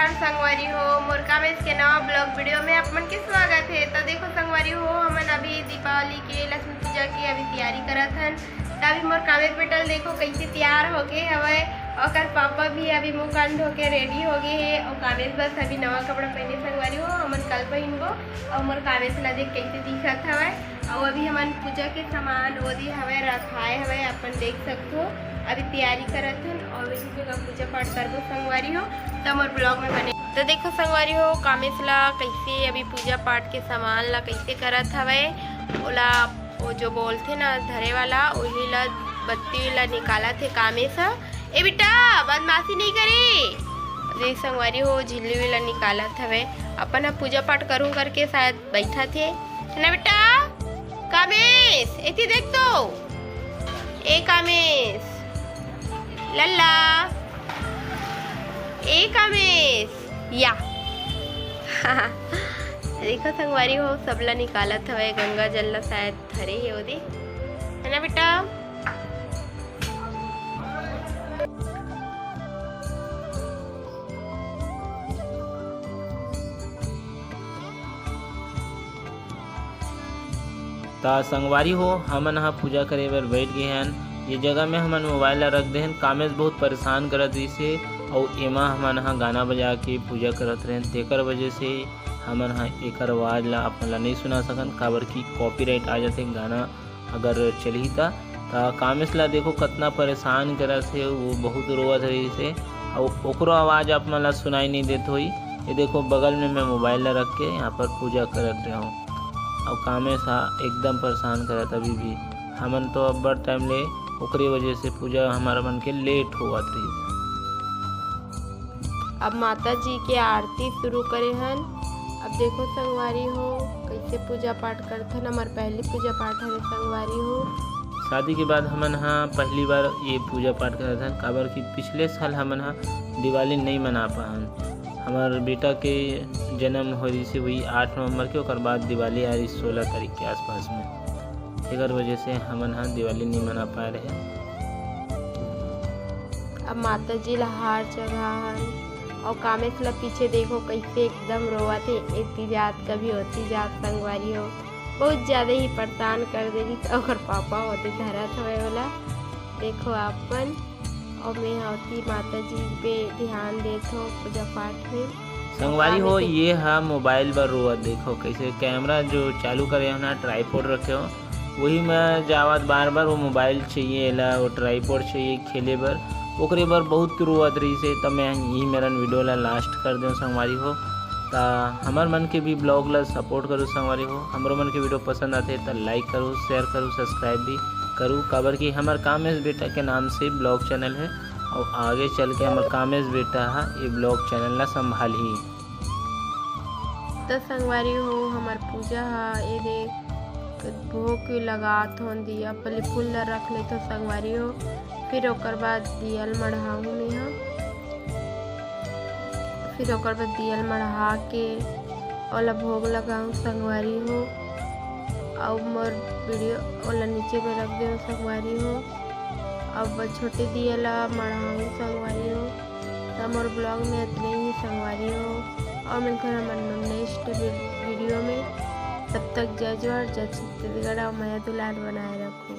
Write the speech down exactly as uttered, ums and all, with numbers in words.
नमस्कार संगवारी हो, मोर कामेश के नवा ब्लॉग वीडियो में आप मन के स्वागत है। तो देखो संगवारी हो, हमन अभी दीपावली के, लक्ष्मी पूजा के अभी तैयारी करत हन। त अभी मोर कामेश बेटा ल देखो कैसे तैयार हो गए हवय, ओकर पापा भी अभी मुंह कान धो के रेडी हो गए हे। और कामेश बस अभी नवा कपड़ा पहने संगवारी हो, हमन कल पहनबो। और मोर कामेश ला देख कैसे दिखत हवय। और अभी हमन पूजा के सामान ओदे हवय, रखाए हवय, अपन देख सकथो। अभी तैयारी करत हन और उसी जगह पूजा पाठ करबो संगवारी हो। त मोर ब्लॉग में बने। तो देखो संगवारी हो, कामेश ला कैसे अभी पूजा पाठ के सामान ला कैसे करत हवय, ओला वो जो बोलथे ना धरे वाला, वही ला बत्ती ला निकालत हे कामेश ह। ए बेटा, बदमाशी नहीं करे। देख संगवारी हो, झिल्ली ला निकालत हवय। अपन ह पूजा पाठ करूं करके शायद बैठा थे, है ना बेटा? कामेश, एती देख तो। ए कामेश, लल्ला, ए कामेश, या। देखो संगवारी हो, सबला निकालत हवय, गंगा जल ला शायद धरे हे ओदे, है ना बेटा? त संगवारी हो, हमन ह पूजा करे बर बैठ गे हन। ये जगह में हमन मोबाइल ला रख दे हन। कामेश बहुत परेशान करत रहिस हे, अउ एमा हमन ह गाना बजा के पूजा करत रहेन, तेकर वजह से हमन ह एकर आवाज ला अपन ला नहीं सुना सकन, काबर कि कॉपीराइट आ जाथे गाना अगर चलही त। त कामेश ला देखो कतना परेशान करत हे, वो बहुत रोवत रहिस हे, अउ ओकरो आवाज आप मन ला सुनाई नहीं देत होही। ये देखो बगल में मैं मोबाइल ला रख के यहाँ पर पूजा करत रहे हूँ। अउ कामेश हा एकदम परेशान करत अभी भी। हमन तो अब्बड़ टाइम ले ओकरे वजह से पूजा हमारा मन के लेट होवत रहिस। अब माता जी के आरती शुरू करे हन। अब देखो संगवारी हो, कैसे पूजा पाठ करथन। हमार पहली पूजा पाठ हरे संगवारी हो। शादी के बाद हमन हा पहली बार ये पूजा पाठ करत हन, काबर कि पिछले साल हमन हा दिवाली नहीं मना पाहन। हमार बेटा के जन्म हो रही से वही आठ नवंबर के, ओकर बाद दिवाली आ रही सोलह तारीख के आसपास में, एकर वजह से हमन हा दिवाली नहीं मना पाए रहे। अब माता जी ला हार चढ़ा हन, और कामेश ला पीछे देखो कैसे एकदम रोवत हे, एती जात कभी ओती जात संगवारी हो, बहुत ज्यादा ही परेशान कर देली। तो ओकर पापा होते धरत हवे ओला, देखो अपन, और मैं होती माता जी पे ध्यान देत हो पूजा पाठ में। संगवारी हो, ये हा मोबाइल बर रोवत, देखो कैसे कैमरा जो चालू करे हो ना, ट्राईपोड रखे हो, वही में जावत बार बार वो मोबाइल चाहिए एला, वो ट्राईपोड चाहिए खेले बर, ओकरे बर बहुत रोवत रहिस हे। त मैं यही मेरन वीडियो ला लास्ट कर देव संगवारी हो। त हमर मन के भी ब्लॉग ला सपोर्ट करू संगवारी हो। हमरो मन के वीडियो पसंद आथे त लाइक करू, शेयर करू, सब्सक्राइब भी करू, काबर कि हमर कामेश बेटा के नाम से ब्लॉग चैनल है, और आगे चल के हमर कामेश बेटा हा ये ब्लॉग चैनल ला संभालही। त संगवारी हो, हमर पूजा हा ए दे भोग के लगात हों दिया, पहले फूल ला रख लेथो संगवारी हो, फिर ओकर बाद दिया ल मढ़ाहूँ मेहा। फिर ओकर बाद दिया ल मढ़ा के ओला भोग लगाहूँ संगवारी हो। अउ मोर वीडियो ओला नीचे में रख देव संगवारी हो। अब छोटे दिया ला मढ़ाहूँ संगवारी हो। त मोर ब्लॉग में इतने ही संगवारी हो, और मिलथन हमन नेक्स्ट वीडियो में। तब तक जय जोहार, जय छत्तीसगढ़, और मया दुलार बनाए रखो।